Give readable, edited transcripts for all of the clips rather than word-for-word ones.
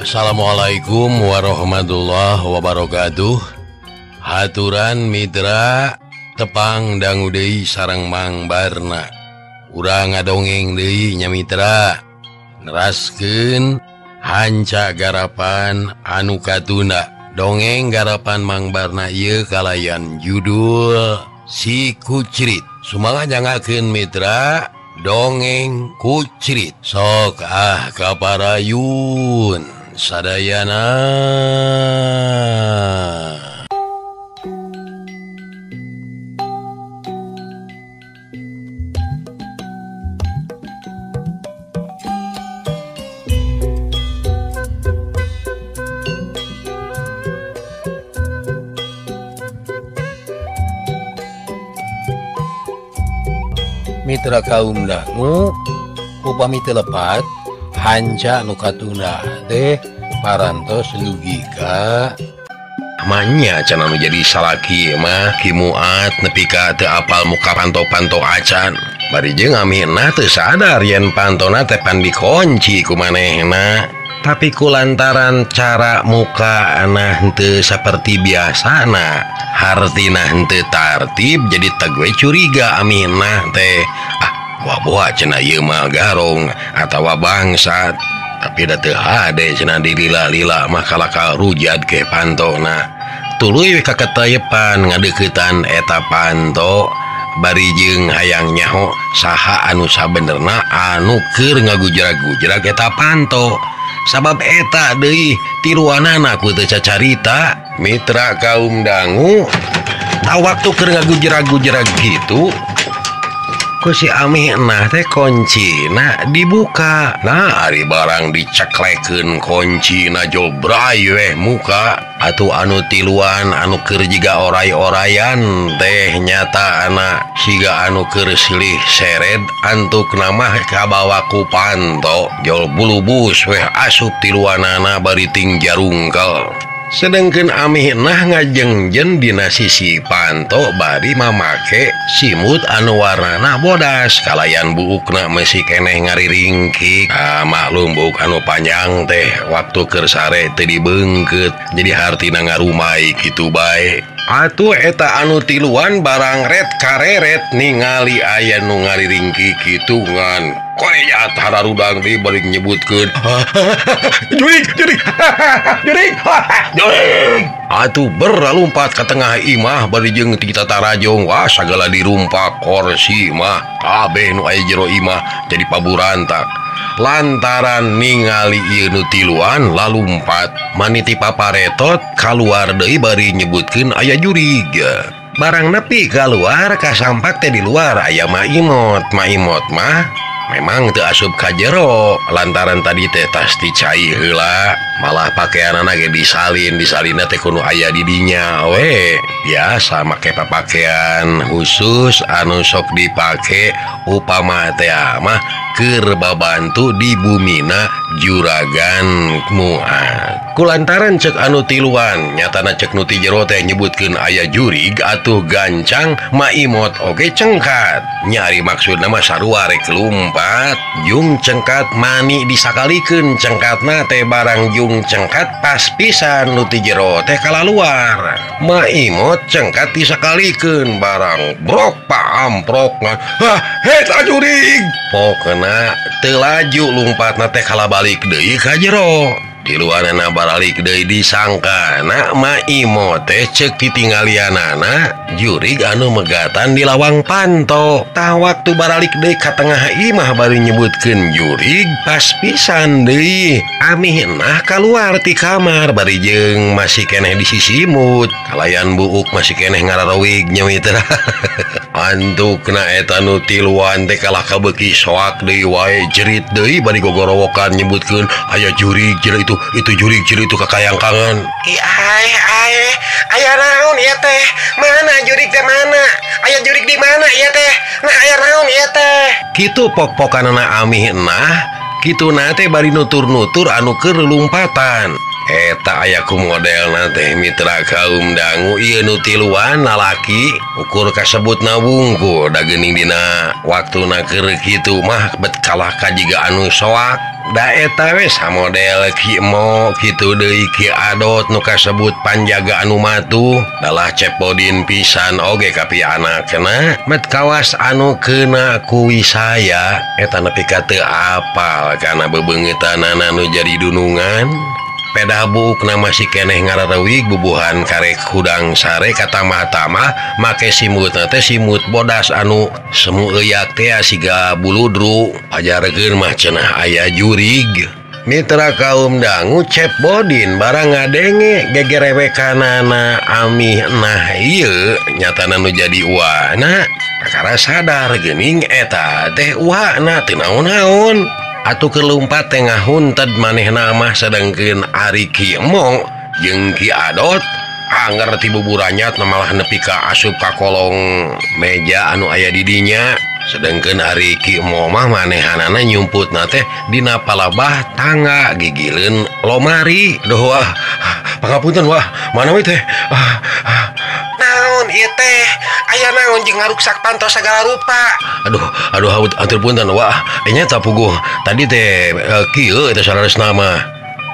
Assalamualaikum warahmatullahi wabarakatuh. Haturan mitra tepang dangu deui sareng Mang Barna. Urang ngadongeng deui nya mitra. Neraskeun hanca garapan anu katunda. Dongeng garapan Mang Barna ieu kalayan judul Si Kucrit. Sumangan jangakeun mitra dongeng Kucrit. Sok ah kaparayun sadayana. Mitra kaum dangu upami teu lepat hanca nu katunda teh parantos logika manya cenah nu jadi salaki mah Ki Muat nepi ka teu apal muka panto-panto acan bari jeung Aminah teu sadar yen pantona teh pan dikunci ku manehna tapi kulantaran cara muka anah henteu saperti biasana hartina henteu tartib jadi teu curiga Aminah teh ah buah-buah cenah ieu mah garong atawa bangsat tapi da teu hade cenah dilila-lila mah kalaka rujad ke pantona tuluy we kaketayepan ngadeuketan eta panto bari jeung hayang nyaho saha anu sabenerna anu keur ngagujrag-gujrag eta panto sabab eta deui tiruanana ku teu cacarita. Mitra kaum dangu ta waktu keur ngagujrag-gujrag kitu ku si Aminah teh kuncina dibuka. Nah ari barang diceklekeun kuncina jobray weh muka atuh anu tiluan anu keur jiga oray-orayan teh nyata anak siga anu keur silih sered antuk nama kabawa ku panto jol bulubus weh asup tiluanana bari ting jarungkel. Sedangkan Aminah ngajengjen dina sisi panto bari mamake simut anu warnana bodas kalayan buukna masih keneh ngariringkik. Ah, maklum buuk anu panjang teh waktu keur sare teu dibeungkeut jadi hartina ngarumai kitu bae. Atuh eta anu tiluan barang ret kareret ningali aya nu ngariringkik kitu ngan koyat hararudang deui bari nyebutkeun jurig jurig jurig jurig. Atuh berlompat ka tengah imah bari jeung ti tatarajong wah sagala dirumpak kursi mah kabeh nu aya jero imah jadi paburantak lantaran ningali ieu nu tiluan lalumpat maniti paparetot kaluar deui bari nyebutkeun aya jurig. Barang nepi kaluar kasampak teh di luar aya Maimot. Maimot mah memang teu asup ka jero lantaran tadi teh tas dicai heula malah pakaianana ge disalin disalinna teh kudu aya di dinya we biasa make papakaian khusus anu sok dipake upama teh mah keur babantu di bumina juragan Muat. Kulantaran cek anu tiluan nyatana cek nu ti jero teh nyebutkeun aya jurig atuh gancang Maimot oge cengkat nyari maksudna mah sarua rek lumpat jung cengkat mani disakalikeun cengkatna teh barang jung cengkat pas pisan nu ti jero teh kalaluar Maimot cengkat disakalikeun barang brok paamprok hah eta jurig pokna teu laju lumpatna teh kalabalik deui ka jero. Tiluanana baralik deui disangkana Maimot teh ceuk titinggalianana jurig anu megatan di lawang panto. Tah waktu baralik deui ka tengah imah bari nyebutkeun jurig pas pisan deui Aminah kaluar ti kamar bari jeung masih keneh di sisimut kalayan buuk masih keneh ngararawig nya mitra. Antukna eta nu tiluan teh kalah kabeuki soak deui wae jerit deui bari gogorowokan nyebutkeun aya jurig jerit itu jurig jerit itu kakayangkangan. Ki ae ae aya naon ieu teh? Mana jurig teh mana? Aya jurig di mana ieu teh? Nah aya naon ieu teh? Kitu pok-pokanana Aminah kituna teh bari nutur-nutur anu keur lumpatan. Eta aya ku modelna teh mitra kaum dangu ieu nu tiluan lalaki ukur kasebutna wungkul da geuning dina waktuna keur kitu mah bet kalah ka jiga anu soak. Da eta we samodel Ki Emo kitu deui Ki Adot nu kasebut panjaga anu matuh dalah Cepodin pisan oge kapi anakna met kawas anu keuna ku wisaya eta nepi ka teu apal kana bebeungeutanana nu jadi dunungan. Pedah buukna masih keneh ngarareuwig bubuhan karek hudang sare katamah-tamah make simutna teh simut bodas anu semu euyak teh siga buludru ajarkeun mah cenah aya jurig. Mitra kaum dangu Cepodin barang ngadenge gegerewekanana amih nah ieu nyatana nu jadi uana kakara sadar geuning eta teh uana teu naon-naon. Atuh keur lumpat teh ngahunted manehna mah sedengkeun ari Ki Emo jeung Ki Adot anger ti buburanyat malah nepi ka asup ka kolong meja anu aya di dinya sedengkeun ari Ki Emo mah manehanana nyumputna teh dina palabah tangga gigileun lomari. Duh wah pangapunten wah mana we teh naon ieu teh aya naon jeung ngaruksak panto sagala rupa. Aduh aduh hatur punten wah nya ta puguh tadi teh kieu eta saleresna mah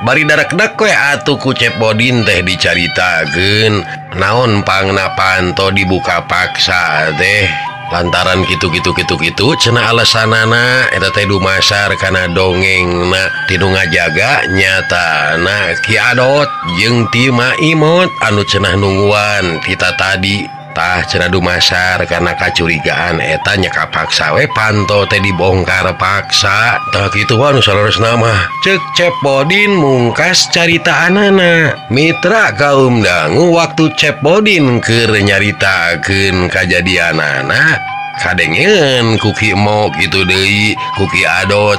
bari darekdek we atuh ku Cepodin teh dicaritakeun naon pangna panto dibuka paksa teh lantaran kitu-kitu kitu-kitu cenah alesanana eta teh dumasar kana dongengna ti nu ngajaga nyatana Ki Adot jeung ti Ma Imot anu cenah nungguan kita tadi. Tah cenah dumasar kana kacurigaan eta nya kapaksa we panto teh dibongkar paksa. Tah kitu wa nu saleresna mah ceuk Cepodin mungkas caritaanana. Mitra kaum dangu waktu Cepodin keur nyaritakeun kajadianana kadengeun ku Ki Emo kitu deui ku Ki Adot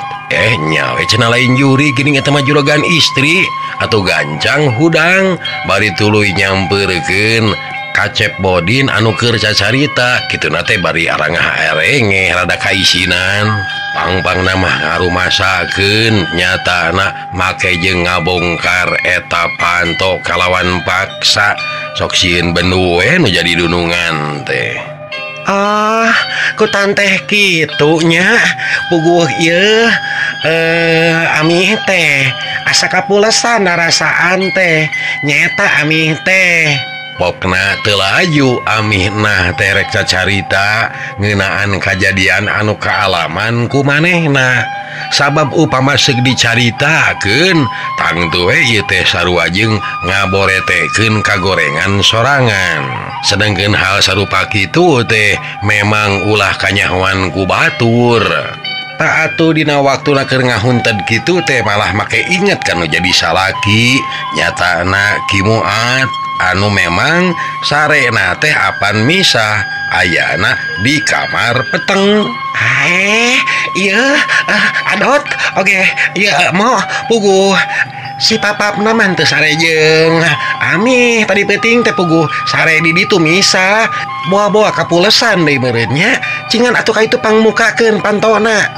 nya we cenah lain juri geuning eta mah juragan istri atau gancang hudang bari tuluy nyampeurkeun ka Cepodin anu keur cacarita kituna teh bari arangah erenge rada kaisinan pangpangna mah ngarumasakeun nyatana make jeung ngabongkar eta panto kalawan paksa sok sieun bendu we nu jadi dunungan teh. Ah, ku tanteh kitu nya puguh ieu amih teh asa kapulesan rasaan teh nyaeta amih teh. Pokna teu laju amih nah teh rek cacarita ngeunaan kajadian anu kaalaman ku manehna sabab upama seuk dicaritakeun tangtu we ieu teh sarua jeung ngaboretekeun kagorengan sorangan sedengkeun hal sarupa kitu teh memang ulah kanyahoan ku batur. Tak atuh dina waktuna keur ngahunted kitu teh malah make inget kanu jadi salaki nyatana Ki Muat anu memang sarena teh apan misah ayana di kamar peteng. Ieu Adot oge ieu mo puguh si papapna mah teu sare jeung amih tadi peuting teh puguh sare di ditu misah boa-boa kapulesan deui meureun nya cingan atuh ka itu pangmukakeun pantona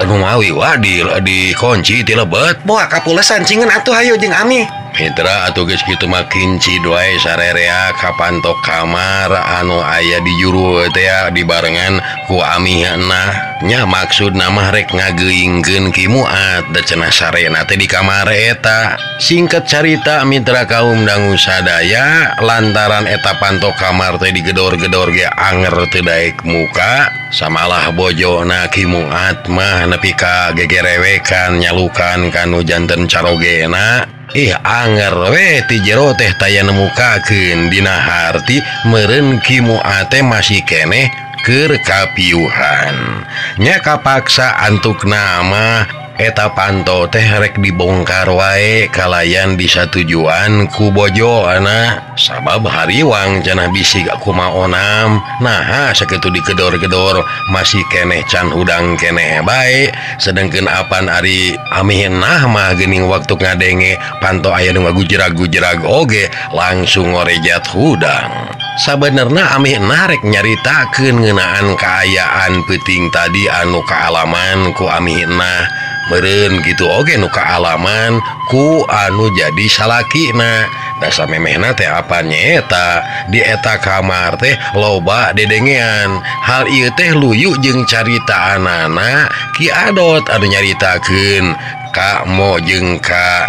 nu mawi wa dikunci ti lebet boa kapulesan cingan atuh hayu jeung amih. Mitra atuh geus kitu mah kinci wae sarerea ka panto kamar anu aya di juru teh dibarengan ku amihna nya maksudna mah rek ngageuingkeun Ki Muat da cenah sarena teh di kamar eta. Singkat carita mitra kaum dangu sadaya lantaran eta panto kamar teh digedor-gedor ge anger teu daek muka samalah bojona Ki Muat mah nepi ka gegerewekan nyalukan kanu janten carogena. Ih anger we ti jero teh taya nemukakeun dina harti meureun Ki Muat teh masih keneh keur kapiuhan nya kapaksa antukna mah eta panto teh rek dibongkar wae kalayan disatujuan ku bojona sabab hariwang cenah bisi kumaonam naha sakitu digedor-gedor masih keneh can hudang keneh bae sedengkeun apan ari amihnah mah geuning waktu ngadenge panto aya nu ngagujrag-gujrag oge langsung ngorejat hudang. Sabenerna amih narek nyaritakeun ngeunaan kaayaan peuting tadi anu kaalaman ku amih nah meureun kitu oge nu kaalaman ku anu jadi salakina. Da samemehna teh apa nyaeta di eta kamar teh loba dedengean. Hal ieu teh luyu jeung caritaanana Ki Adot anu nyaritakeun ka Mo jeung ka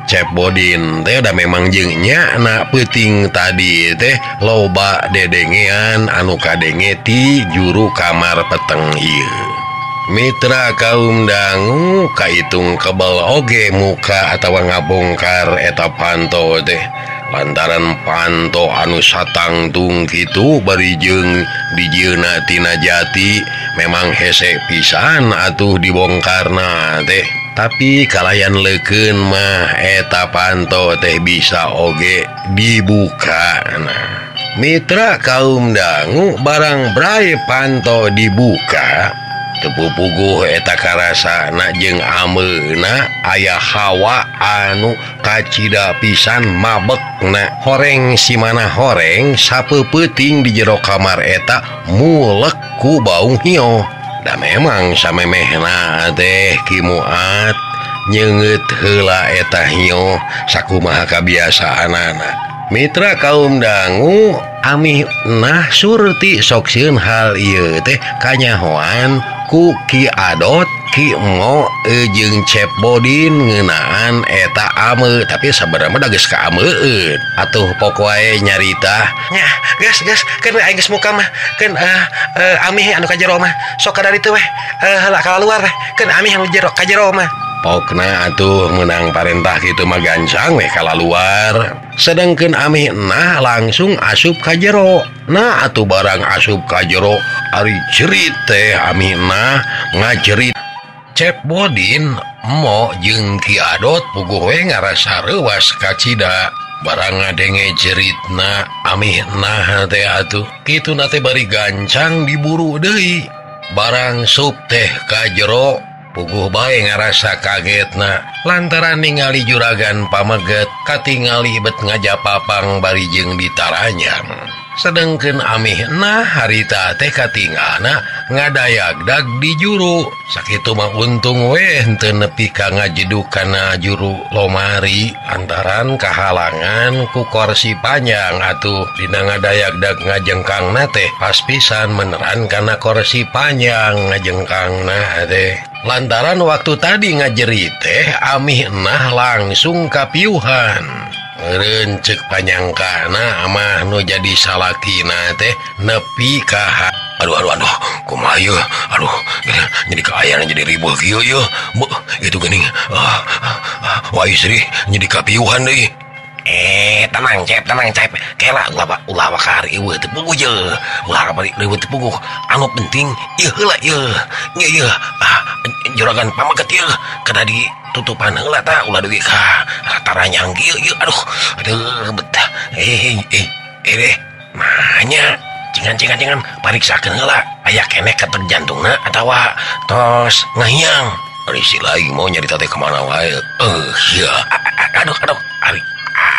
Cep Bodin teh da memang jeung nyana peuting tadi teh loba dedengean anu kadenge ti juru kamar peteng ieu. Mitra kaum dangu kaitung kebel oge muka atawa ngabongkar eta panto teh lantaran panto anu satangtung kitu bari jeung dijieuna tina jati memang hese pisan atuh dibongkarna teh. Tapi kalayan leukeun mah eta panto teh bisa oge dibuka. Nah, mitra kaum dangu barang brai panto dibuka teu puguh eta karasana jeung ameuna aya hawa anu kacida pisan mabekna. Horeng simana horeng sapeupeting di jero kamar eta mulek ku baung hio. Da memang samemehna teh Ki Muat nyeungeut heula eta hio sakumaha kabiasaanana. Mitra kaum dangu amih nah surti sok sieun hal ieu teh kanyahoan ku Ki Adot, Ki Mo jeung Cep Bodin ngeunaan eta ame, tapi sabenerna mah da geus kaameun. Atuh pok wae nyarita nya geus geus keun aing geus muka mah keun amih anu ka jero mah sok ka ditu weh heula kaluar weh keun amih anu jero ka jero mah. Pokna atuh menang parentah kitu mah gancang weh kalaluar. Sedangkeun amih nah langsung asup ka jero. Nah atuh barang asup ka jero ari cerit teh amih nah ngajerit. Cep Bodin Mo jeung Ki Adot puguh we ngarasa reuwas kacida. Barang ngadenge jeritna amih nah teh atuh kituna teh bari gancang diburu deui. Barang sup teh ka jero puguh bae ngarasa kagetna lantaran ningali juragan pameget katingali bet ngajapapang bari jeung ditaranyang. Sedengkeun amih nah harita teh katingalna ngadayagdag di juru. Sakitu mah untung we henteu nepi ka ngajeduk kana juru lomari lantaran kahalangan ku korsi panjang atuh dina ngadayagdag ngajengkangna teh pas pisan meneran kana korsi panjang ngajengkangna teh. Lantaran waktu tadi ngajerit teh amih nah langsung kapiuhan. Rencek panyangkana amah nu jadi salakina teh nepi ka aduh aduh aduh kumaha ieu aduh jadi kaayaan jadi ribuh kieu ieu itu geuning wah istri jadi kapiuhan deui. Tenang Cep kela ulah wakar ieu teu puguh ye ulah riweuh teu puguh anu penting ieu heula ieu nya ieu juragan pameget ieu kada ditutupan heula tah ulah dugi ka taranyang kieu ieu aduh aduh betah nanya cingan pariksakeun heula aya keneh ketek jantungna atawa tos ngahiang. Ari si lain mau nyarita teh kemana wae sia aduh aduh ari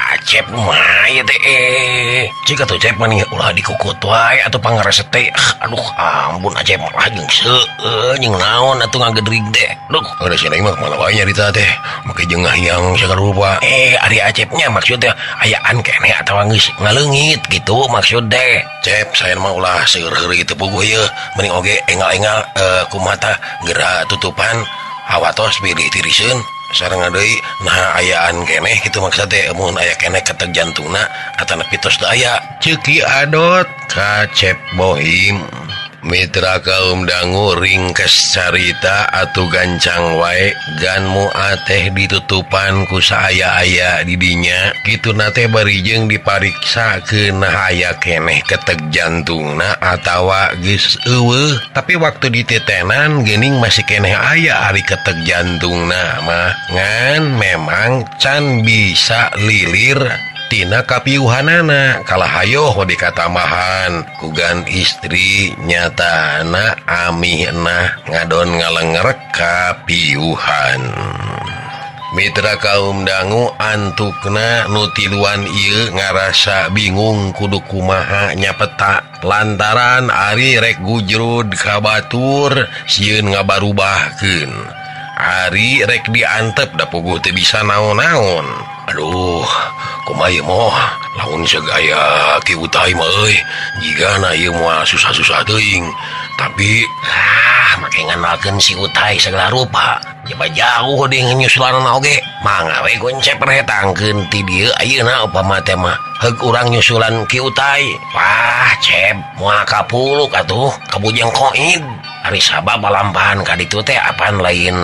Acep mah ieu teh cik atuh Cep mah ulah dikukut wae atuh pangaresep teh aduh ampun Acep mah jeung seueuh jeung naon atuh ngagedrig teh duh ada si lain mah kemana wae nyarita teh make jeung ngahiang sagala rupa ari Acepnya maksud teh ayaan keneh atawa geus ngaleungit gitu maksud teh Cep saya mah ulah seueur-heureui teu puguh ieu mending oge engal-engal kumaha tah geura tutupan hawatos bilih tiriseun sareng deui nah ayaan keneh kitu maksud teh mun aya keneh ketek jantungna atana pitos teu aya. Ceuk Ki Adot ka Cep Bohim. Mitra kaum dangu ringkes carita atuh gancang wae gan muat teh ditutupan ku saaya-aya didinya kituna teh bari jeung dipariksa keun aya keneh ketek jantungna atawa geus eueuh. Tapi waktu dititenan geuning masih keneh aya ari ketek jantungna mah ngan memang can bisa lilir tina kapiuhanana kalah hayoh dikatamahan kugan istri nyatana amih nah ngadon ngalengrek kapiuhan. Mitra kaum dangu antukna nu tiluan ieu ngarasa bingung kudu kumaha nyapeta lantaran ari rek gujrud ka batur sieun ngabarubahkeun. Ari rek diantep da puguh teu bisa naon-naon. Aduh, kumaha ieu moh lamun segaya Ki Utai mah euy, jigana ieu moal susah-susah teuing. Tapi make ngandalkeun si Utai segala rupa. Jaba jauh deui nyusulanna oge. Mangga we goncep retangkeun ti dieu ayeuna upama teh mah. Heug urang nyusulan Ki Utai. Wah, cep moal kapuluk atuh ka Bujang Koid. Ari sabab lampahan ka ditu teh apan lain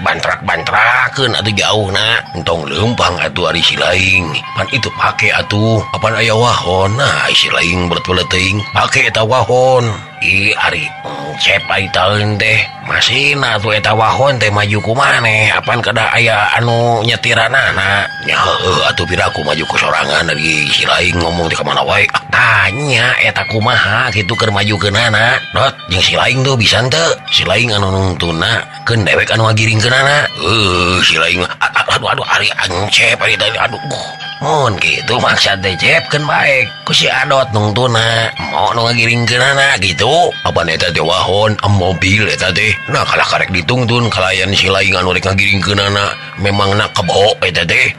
bantrak-bantrakeun atuh jauhna. Entong leumpang atuh ari si laing. Pan itu pake atuh apan aya wahon. Nah, si laing belet-belet teuing pake eta wahon. Ih, ari cep ari taeun teh masina atuh eta wahon teh maju ku maneh apan kada aya anu nyetiranana. Nya heueuh atuh piraku maju ku sorangan ari si laing ngomong teh ka mana wae. Tanya eta kumaha kitu keur majukeunana. Dot jeung si laing tuh bisa teu? Si laing anu nungtuna keun dewek anu ngagiringkeunana. Si laing aduh aduh ari ancep ari tadi aduh. Mun kitu maksad teh cep keun bae ku si Adot nungtuna mau nu ngagiringkeunana gitu. Apan eta teh wahon mobil eta teh. Nah kalah karek ditungtun kalayan si laing anu rek ngagiringkeunana memangna kebo eta teh.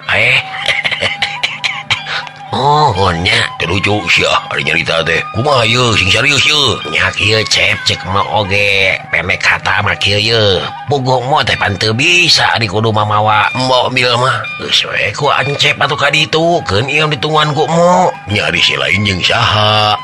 Oh, nya lucu sia ari nyarita teh. Kumaha ieu sing serius ieu? Nya kieu cep cek mah oge pendek kata mah kieu ye. Puguh mah teh pan teu bisa ari kudu mamawa mobil mah. Geus we ku ancep atuh ka ditu keun ieu ditungguan ku mo. Nya ari si lain jeung saha?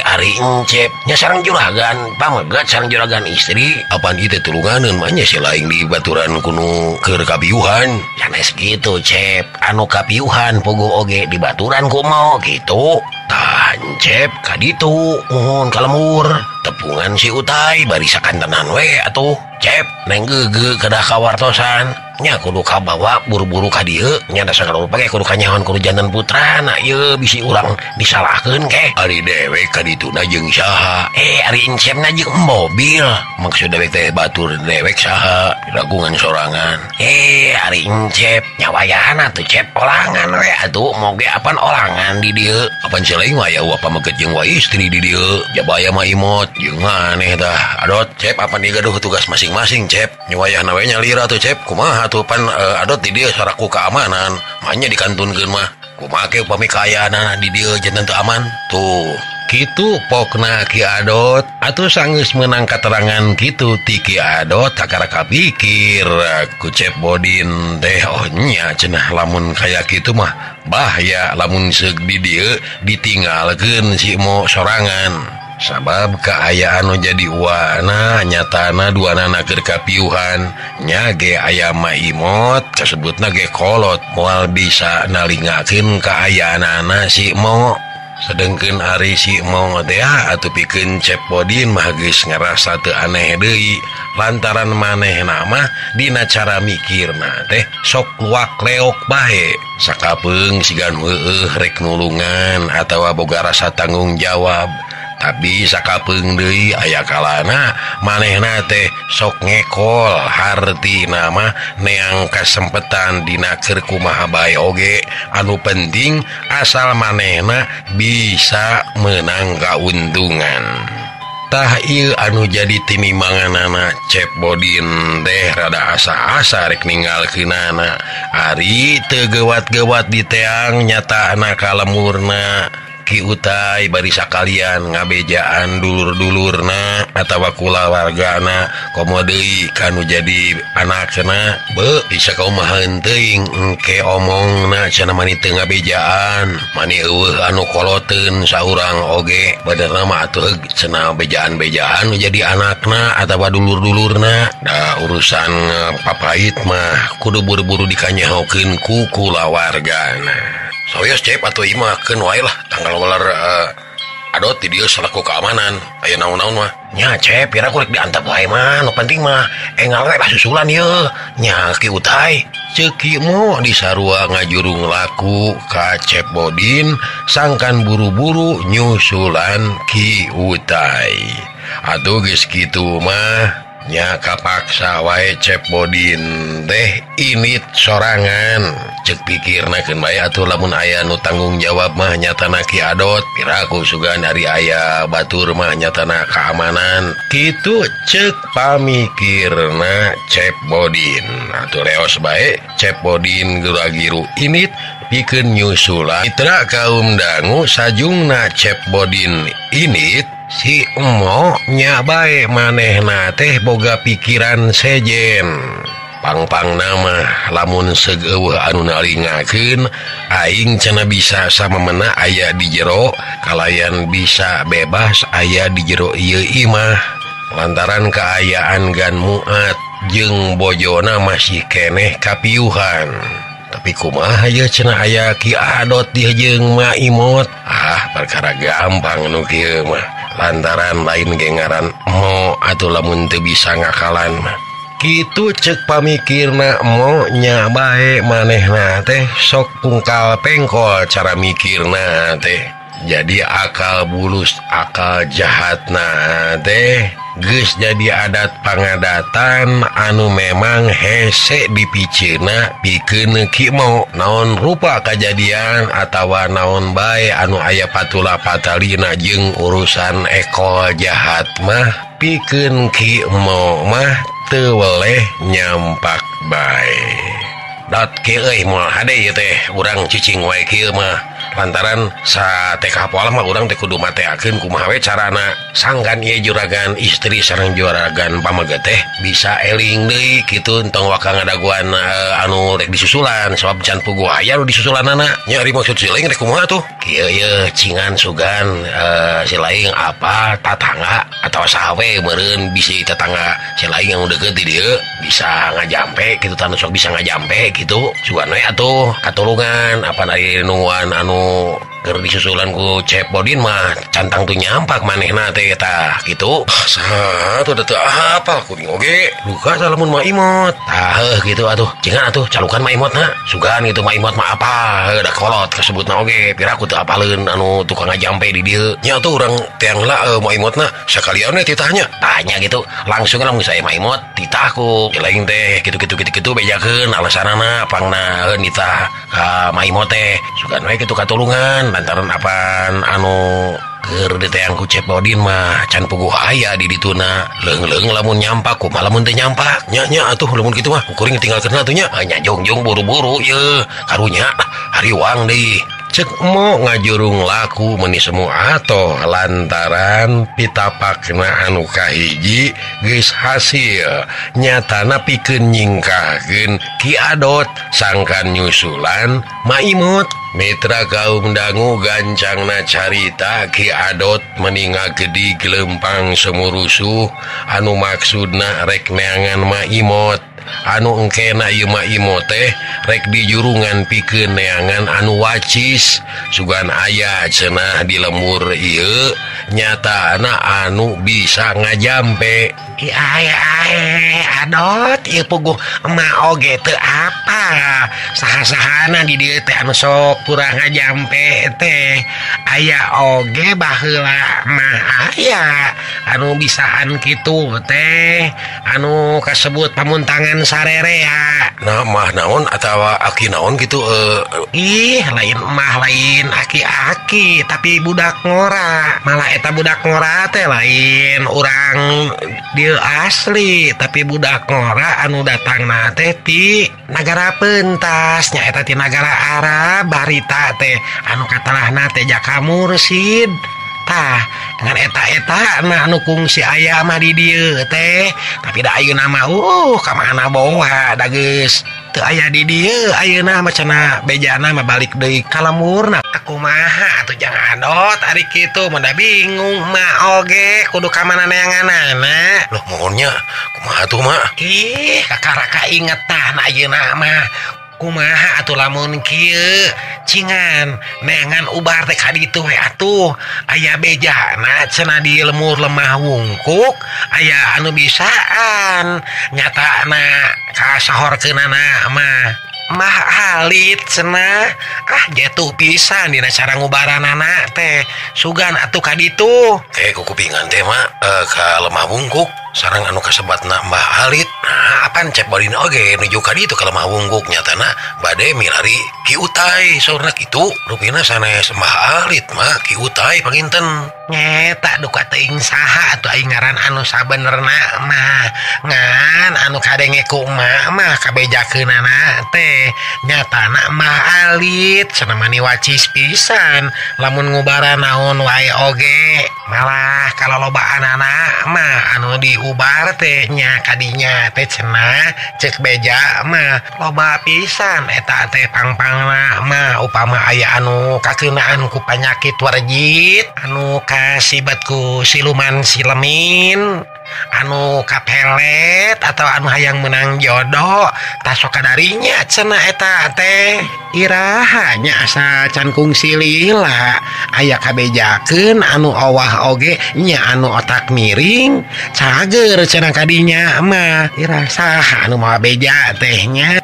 Ari encep nya sareng juragan pamegat sareng juragan istri. Apan ieu teh tulunganeun mah nya si lain di baturan kuno keur kapiuhan. Sanes kitu cep anu kapiuhan puguh oge di baturan ku mau gitu. Tancep ka ditu muhun ka lembur tepungan si Utai bari sakantenan we atuh cep neng geugeuh kedah kawartosan nya kudu kabawa buru-buru ka dieu nya da sagala rupa ge kudu kanyahoan kudu janten putrana ieu bisi urang disalahkeun ke ari dewek ka dituna jeung saha ari encepna jeung mobil maksud dewek teh batur dewek saha ragungan sorangan ari encep nya wayahna tuh cep olangan we atuh moge apan olangan di dieu apan si laing mah aya pameget jeung wa istri di dieu jabaya mah imot jeung aneh tah Adot cep apan ieu gaduh tugas masing-masing cep nya wayahna we nyalira tuh cep kumaha tuh pan Adot di dieu saraku keamanan manya dikantunkeun mah kumaha ke upami kaayaan di dieu janten teu aman tuh kitu pokna Ki Adot atuh sanggeus meunang katerangan kitu ti Ki Adot kakara kapikir ku Cep Bodin teh oh nya cenah lamun kaya kitu mah bahaya lamun seug di dieu ditinggalkeun si mo sorangan sabab kaayaan nu jadi uana nyatana duanana keur kapiuhan nya ge aya ma imot kasebutna ge kolot moal bisa nalingakeun kaayaanana si mo. Sedengkeun ari si mo teh atuh pikeun Cep Bodin mah geus ngarasa teu aneh deui lantaran manehna mah dina cara mikirna teh sok luak-leok bae sakapeung sigan heueuh rek nulungan atawa boga rasa tanggung jawab. Tapi sakapeung deui aya kalana manehna teh sok ngekol hartina mah neang kasempetan dina keur kumaha bae oge anu penting asal manehna bisa menang kauntungan. Tah ieu anu jadi tinimanganana Cep Bodin teh rada asa-asa rek ninggalkeunana ari teu gewat-gewat di teang nyatana kalemurna Ki Utai bari sakalian ngabejaan dulur-dulurna atawa kulawargana komo deui kanu jadi anakna beuh bisa kaumaheun teuing engke omongna cenah mani teu ngabejaan mani eueuh anu koloteun saurang oge badarna mah atuh cenah bejaan-bejaan nu jadi anakna atawa dulur-dulurna da urusan papait mah kudu buru-buru dikanyahokeun ku kulawargana. Soyos cep atuh ieu mah keun wae lah tanggal waler Adot di dieu salaku keamanan aya naon-naon mah nya cep pira ku rek diantep wae mah nu penting mah engal we lah susulan ieu nya Ki Utai ceuk Ki Mo disarua ngajurung laku ka Cep Bodin sangkan buru-buru nyusulan Ki Utai atuh geus kitu mah Nya kapaksa wae Cep Bodin teh init sorangan. Cek pikirna keun bae atuh lamun aya nu tanggung jawab mah nyatana Ki Adot, piraku sugan ari aya batur mah nyatana keamanan. Kitu cek pamikirna Cep Bodin. Atuh reos bae Cep Bodin geragiru init pikeun nyusulan. Mitra kaum dangu sajungna Cep Bodin init si Emo nya bae manehna teh boga pikiran sejen. Pangpang nama lamun seugeuh anu nalingakeun aing cenah bisa samemena aya di jero kalayan bisa bebas aya di jero ieu imah. Lantaran kaayaan Gan Muat jeung bojona masih keneh kapiuhan. Tapi kumaha ieu cenah aya Ki Adot dieu jeung Ma Imot. Ah, perkara gampang nu kieu mah. Lantaran lain ge ngaran Emo atuh lamun teu bisa ngakalan mah. Kitu cek pamikirna Emo nya bae manehna teh sok pungkal pengkol cara mikirna teh. Jadi akal bulus akal jahatna teh geus jadi adat pangadatan anu memang hese dipiceuna pikeun Ki Emo. Naon rupa kajadian atawa naon bae anu aya patula patalina jeung urusan ekol jahat mah pikeun Ki Emo mah teu weleh nyampak bae. Dot kieu euy moal hade ieu teh urang cicing wae kieu mah. Lantaran sa TK pola mah urang teh kudu mateakeun kumaha we carana sangkan ieu juragan istri sareng juragan pameget teh bisa eling deui kitu entong waka ngadaguan anu rek disusulan sebab can puguh aya nu disusulanana. Nya ari maksud si laing rek kumaha tuh? Kieu ye cingan sugan si laing apa tatangga atawa saha we meureun bisi tetangga si laing anu deukeut di dieu bisa ngajampe kitu tanu sok bisa ngajampe kitu sugan we atuh katulungan apa ari nungguan anu keur disusulan ku Cep Bodin mah cantang tuh nyampak manehna teh tah kitu. Saha tuh teu apal kuring oge duka lamun Ma Imot tah heuh kitu atuh cingan atuh calukan Ma Imotna sugan kitu Ma Imot mah apa heuh da kolot kasebutna oge piraku teu apaleun anu tukang ngajampe di dieu nya atuh urang teang lah Ma Imotna sakalian we titahnya tanya gitu langsung lamun saya Ma Imot titah ku lain teh kitu-kitu kitu-kitu bejakeun alasanana pangna heuh nitah ka Ma Imot teh sugan we kitu katulungan lantaran apaan anu keur diteang ku Cep Bodin mah can puguh aya di dituna leung-leung lamun nyampak kumaha lamun teu nyampak nya nya atuh lamun kitu mah kuring tinggalkeun atuh nya nya jongjong buru-buru ye karunya hariwang deui. Cek Emo ngajurung laku meuni semua atoh lantaran pitapakna anu kahiji geus hasil nyatana pikeun nyingkahkeun Ki Adot sangkan nyusulan Ma Imot. Mitra kaum dangu gancangna carita Ki Adot meninga gedi gelempang semurusuh anu maksudna rek neangan Ma Imot anu engkena ieu Ma Imot teh rek dijurungan pikeun neangan anu wacis sugan aya cenah di lembur ieu nyatana anu bisa ngajampe. Ae Adot ieu puguh emak oge teu apa saha-sahana di dieu teh anu sok kurang ngajampe teh aya oge baheula mah aya anu bisaan kitu teh anu kasebut pamuntangan sarerea. Nah mah naon atawa aki naon gitu ih lain mah lain aki-aki tapi budak ngora malah eta budak ngora teh lain urang dieu asli tapi budak ngora anu datangna teh ti nagara pentas nya eta ti nagara Arab barita teh anu katalahna teh Jaka Mursid. Tah dengan eta-eta nah anu kungsi aya mah di dieu teh tapi da ayeuna mah ka mana boa da geus teu aya di dieu ayeuna mah cenah bejana mah balik deui ka lemurna. Kumaha atuh jang Adot ari kitu mah da bingung mah oge kudu ka mana neanganana. Loh mohonnya kumaha atuh mah? Ih kakaraka inget tah na ayeuna mah kumaha atuh lamun kieu cingan neangan ubar teh ka ditu we atuh aya bejana cenah di lemur lemah wungkuk aya anu bisaan nyatana kasahorkeunana mah mah alit cenah ah jatuh pisan dina cara ngubaranana teh sugan atuh ka ditu. Kupingan teh mah ka lemah wungkuk. Sareng anu kasebatna Mbah Alit. Nah, apan Cep Badin oge nuju ka ditu ka lemah wungguk nyatana bade milari Ki Utai saurna kitu. Rupina sanes Mbah Alit mah Ki Utai panginten. Nyeta duka teuing saha atuh aing ngaran anu sabenerna mah. Ngan anu kadenge ku emak mah kabejakeunana teh nyatana Mbah Alit cenah mani wacis pisan lamun ngubaran naon wae oge. Malah kalolobaanana mah anu diubar teh nya kadinya teh cenah cek beja mah loba pisan eta teh pangpangna mah upama aya anu kakeunaan ku panyakit warjit anu kasibat ku siluman silemin anu kapelet atau anu hayang menang jodoh tasok kadarinya cenah eta teh iraha nya asa can kungsi lila aya kabejakeun anu owah oge nya anu otak miring cager cenah kadinya mah iraha saha anu mawa beja teh nya.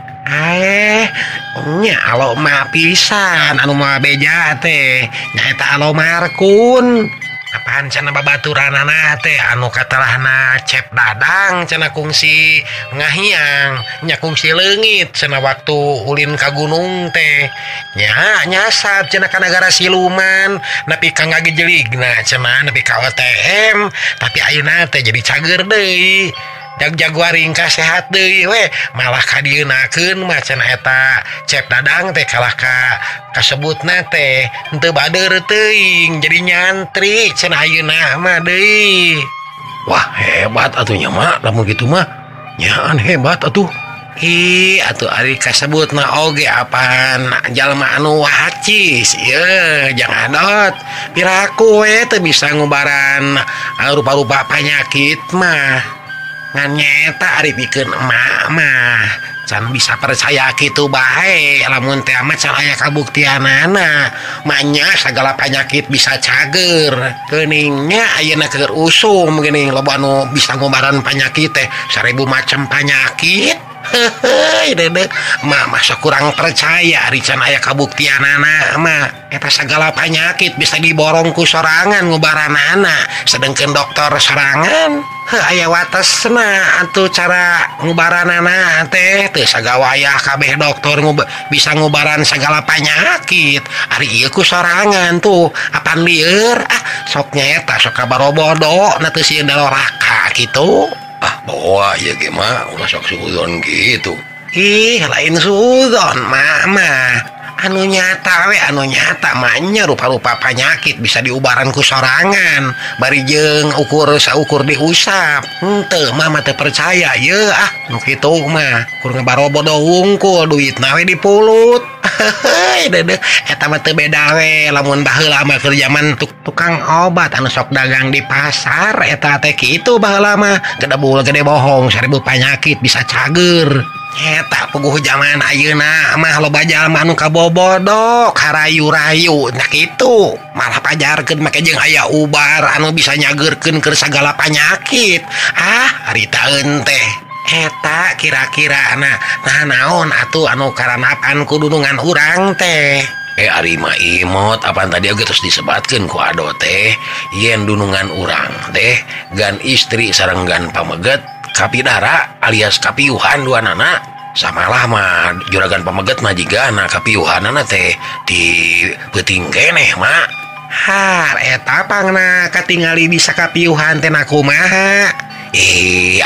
Nya alo mah pisan anu mawa beja teh nyaeta alo markun. Apaan cenah babaturanana teh anu katalahna Cep Dadang cenah kungsi ngahiang nya kungsi leungit cenah waktu ulin ka gunung teh nya nyasab cenah ka nagara siluman nepi ka ngagejeligna cenah nepi ka OTM tapi ayeuna teh jadi cager deui jag-jaguaring ka sehat deui we malah kadieunakeun mah cenah eta Cep Dadang teh kalah ka kasebutna teh henteu bader teuing jadi nyantri cenah ayeuna mah deui. Wah hebat atuh nya mak lamun kitu mah nyaan hebat atuh. Ih atuh ari kasebutna oge apaan jalma anu wacis ieu jangan adot piraku we teu bisa ngubaran rupa-rupa panyakit mah. Ngan nyeta ari pikeun emak mah can bisa percaya kitu bae lamun teh mah can aya kabuktianana manya sagala panyakit bisa cager geuningnya ayeuna keur usum geuning loba anu bisa ngobaran panyakit teh 1000 macam panyakit. Heuheuy dedeh mah masa kurang percaya ari can aya kabuktianana mah eta sagala panyakit bisa diborong ku sorangan ngubaranana sedengkeun dokter sorangan heuh aya watesna atuh cara ngubaranana teh teu sagawayah kabeh dokter bisa ngubaran sagala panyakit ari ieu ku sorangan tuh apan lieur ah sok nyaeta sok kabarobodo na teu sieun daloraka kitu. Ah bawa ya ge mah ulah sok suudzon gitu. Ih lain suudzon mah mah anu nyata we anu nyata mah nya rupa-rupa panyakit bisa diubaran ku sorangan bari jeung ukur saukur diusap henteu mah mah teu percaya ye ah nu kitu mah kur ngabarobodo wungkul duitna we dipulut. Heuheuy dedeh eta mah teu beda we lamun baheula mah keur jaman tukang obat anu sok dagang di pasar eta teh kitu baheula mah gedebul gede bohong 1000 panyakit bisa cager. Eta puguh jaman ayeuna mah loba jalma anu kabobodok harayu-rayu nah kitu malah pajarkeun make jeung aya ubar anu bisa nyageurkeun keur sagala panyakit ah haritaeun teh eta kira-kira nah naon atuh anu karanapan ku dunungan urang teh. Ari mah imot apaan tadi oge terus disebatkeun ku ado teh yen dunungan urang teh gan istri sareng gan pameget kapidara alias kapiuhan duanana samalah mah juragan pameget mah jigana kapiuhanana teh di peuting keneh mak. Har eta pangna katingali bisa kapiuhan teh na kumaha.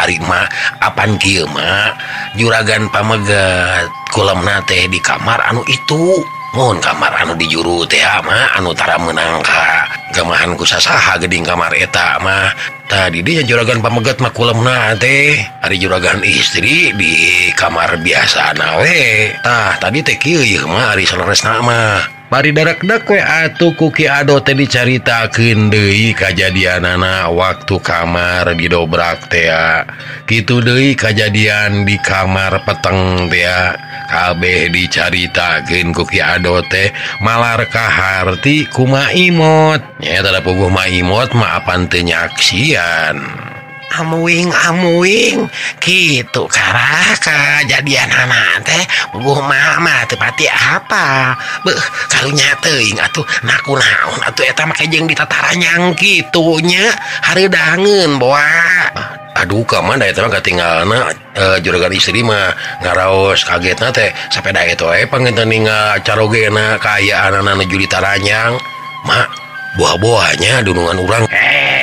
Ari mah apan kieu mah juragan pameget kulemna teh di kamar anu itu mun kamar anu di juru teh mah anu tara meunang ka gamahan ku sasaha geuning kamar eta mah. Tadi dia juragan pameget mah kulemna teh ari juragan istri di kamar biasa na we. Tah tadi teh kieu ieu mah ari saleresna mah bari darekdek we atuh ku Ki Ado teh dicaritakeun deui kajadianana waktu kamar didobrak teh kitu deui kajadian di kamar peteng teh kabeh dicaritakeun ku Ki Ado teh malar kaharti ku Ma Imot nya eta puguh Ma Imot mah apan teu nyaksian. Amuing-amuing kitu karah kajadian anak teh puguh mama teu pati apa beuh karunya teuing atuh naku naon atuh eta make jeung ditataranyang kitu nya hareudangeun boa. Aduh ka mana eta mah katinggalna juragan istri mah ngaraos kagetna teh sapeda eta we panginten ninggal carogena kaayaanana nu juli taranyang. Mak buah-buahnya dunungan urang.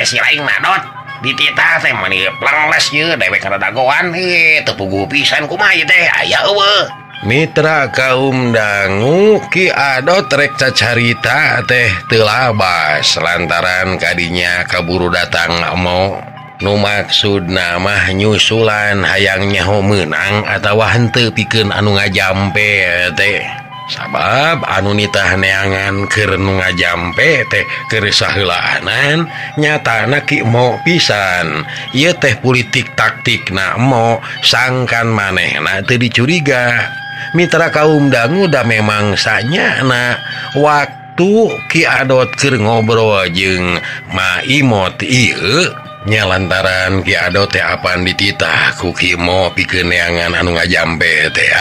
Si lain mah dot dititah teh mani plangles ye dewek kana dagoan teu puguh pisan kumaha ieu teh aya eueuh. Mitra kaum dangu Ki Adot rek cacarita teh teu labas lantaran kadinya kaburu datang mo nu maksudna mah nyusulan hayang nyaho meunang atawa henteu pikeun anu ngajampe teh. Sabab anu nitah neangan keur nu ngajampe teh keur saheulaanan nyatana Ki Mo pisan. Ieu teh politik taktikna Mo sangkan manehna teu dicuriga. Mitra kaum dangu da memang sanyana waktu Ki Adot keur ngobrol jeung Ma Imot ieu nya lantaran Ki Adot teh apan dititah ku Ki Mo pikeun neangan anu ngajampe teh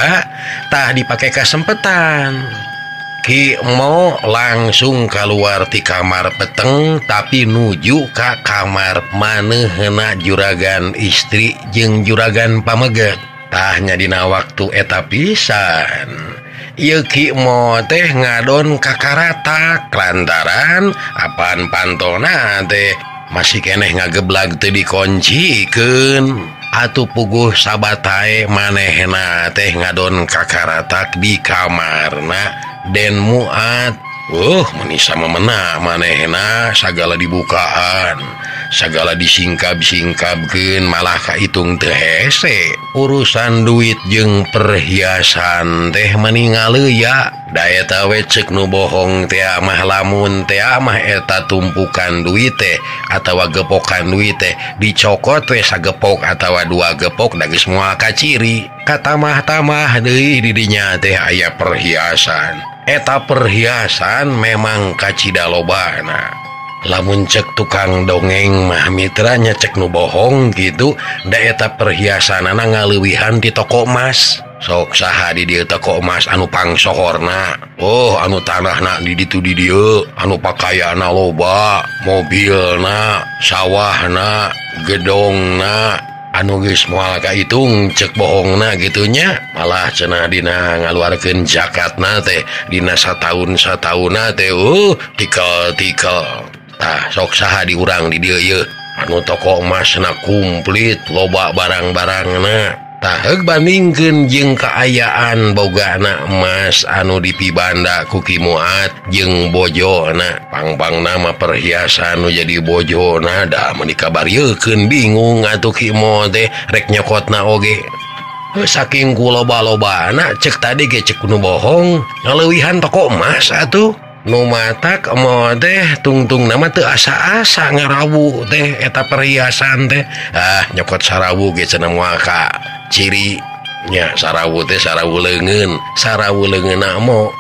tah dipake kasempetan. Ki Mo langsung keluar ti kamar peteng tapi nuju ka kamar manehna juragan istri jeung juragan pameget. Tah nya dina waktu eta pisan ieu Ki Mo teh ngadon kakaratak lantaran apaan pantona teh masih keneh ngageblag teu dikoncikeun. Atuh puguh sabatae manehna teh ngadon kakaratak di kamarna Den Muat. Meni samemena manehna sagala dibukaan, sagala disingkab-singkabkeun malah kahitung teu hese. Urusan duit jeung perhiasan teh meni ngaleuya. Da eta we ceuk nu bohong teh mah lamun teh mah eta tumpukan duit teh atawa gepokan duit teh dicokot we sagepok atawa dua gepok da geus moal kaciri. Katamah-tamah deui di dinya teh aya perhiasan. Eta perhiasan memang kacida lobana. Lamun cek tukang dongeng mah mitranya cek nu bohong gitu da eta perhiasanana ngaleuwihan ti toko emas. Sok saha di dieu toko emas anu pangsohorna. Oh anu tanahna di ditu di dieu, anu pakaianna loba, mobilna, sawahna, gedongna, anu geus moal kahitung cek bohongna gitunya. Malah cenah dina ngaluarkeun zakatna teh dina sataun-sataunna teh tikel-tikel. Tah sok saha di urang di dieu ieu anu toko emasna komplit loba barang-barangna. Tah heug bandingkeun jeung kaayaan bogana emas anu dipibanda ku Ki Muat jeung bojona. Pangpangna mah perhiasan nu jadi bojona da meuni kabariekeun bingung atuh Ki Mo teh rek nyokotna oge. Saking ku loba-lobana cek tadi ge cek nu bohong ngaleuwihan toko emas atuh. Nu matak mo teh tungtung nama teu asa-asa ngarawu teh eta perhiasan teh. Ah nyokot sarawu ge cenah moal ka ciri nya sarawu teh sarawu leungeun, sarawu leungeunna mo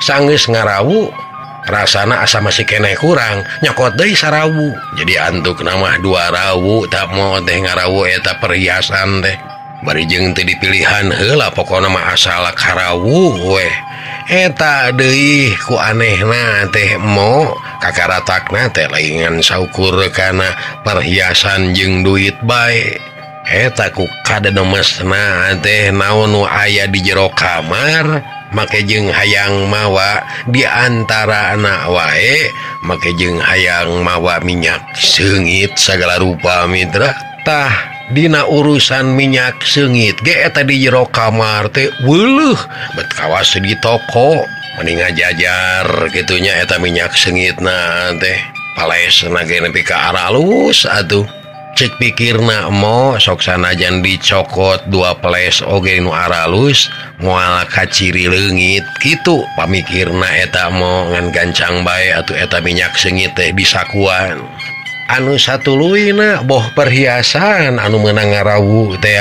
sanggeus ngarawu rasana asa masih keneh kurang nyokot deui sarawu. Jadi antuk nama dua rawu tak mo teh ngarawu eta perhiasan teh. Bari jeung teu dipilihan heula pokona mah asal karawu weh. Eta deui ku anehna teh mo kakaratakna teh laingan saukur kana perhiasan jeung duit bae. Eta ku kadenemesna teh naon nu aya di jero kamar make jeung hayang mawa di antara anak wae make jeung hayang mawa minyak seungit sagala rupa mitra. Tah dina urusan minyak seungit ge eta di jero kamar teh weuleuh bet kawas di toko mending ngajajar gitunya eta minyak seungitna teh palesna ge nepi ka aralus atuh. Cek pikirna mo sok sanajan dicokot dua peles oge nu aralus moal kaciri leungit kitu pamikirna eta mo ngan gancang bae atuh eta minyak seungit teh disakuan. Anu satuluyna boh perhiasan anu meunang ngarawu teh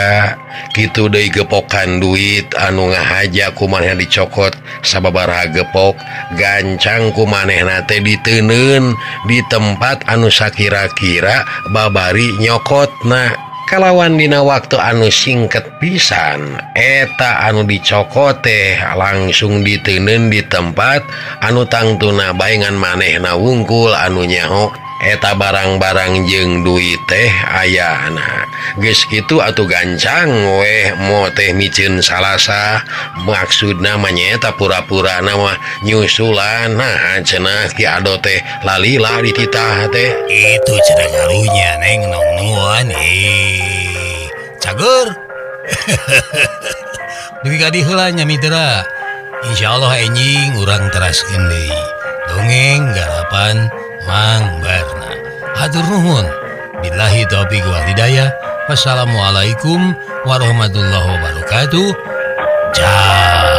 kitu deui gepokan duit anu ngahaja ku manehna dicokot sababaraha gepok gancang ku manehna teh diteuneun di tempat anu sakira-kira babari nyokotna. Kalawan dina waktu anu singket pisan eta anu dicokot teh langsung diteuneun di tempat anu tangtuna bae ngan manehna wungkul anu nyaho Eta barang-barang jeung duit teh ayana. Geus kitu atuh gancang weh mo teh miceun salasa maksudna mah nyaeta pura-pura mah nyusulan. Nah cenah Ki Ado teh lalila dititah teh. Itu cenah karunya Neng Nong nuan cager. Dugi ka dieu heula nya mitra. Insyaallah enjing urang teraskeun deui. Dongeng garapan Mang Barna. Hatur nuhun. Billahi taufiq wal hidayah. Wassalamualaikum warahmatullahi wabarakatuh. Ciao.